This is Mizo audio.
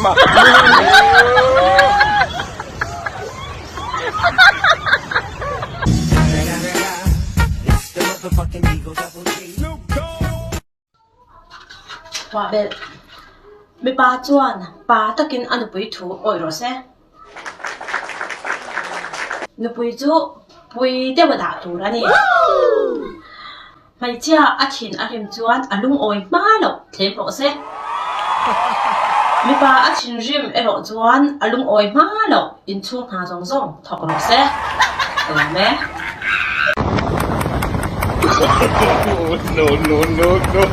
Huah belh. Mipa chuan pa takin a nupui thu awih rawh se. Nupui chu pui deuh a dah tur a ni. Hmeichhia a thin a rim chuan a lungawi hma loh thlem rawh se. Mipa a thinrim erawh chuan a lungawi hma loh inchhung hna zawng zawng thawk rawh se. Lawm e. No no no no.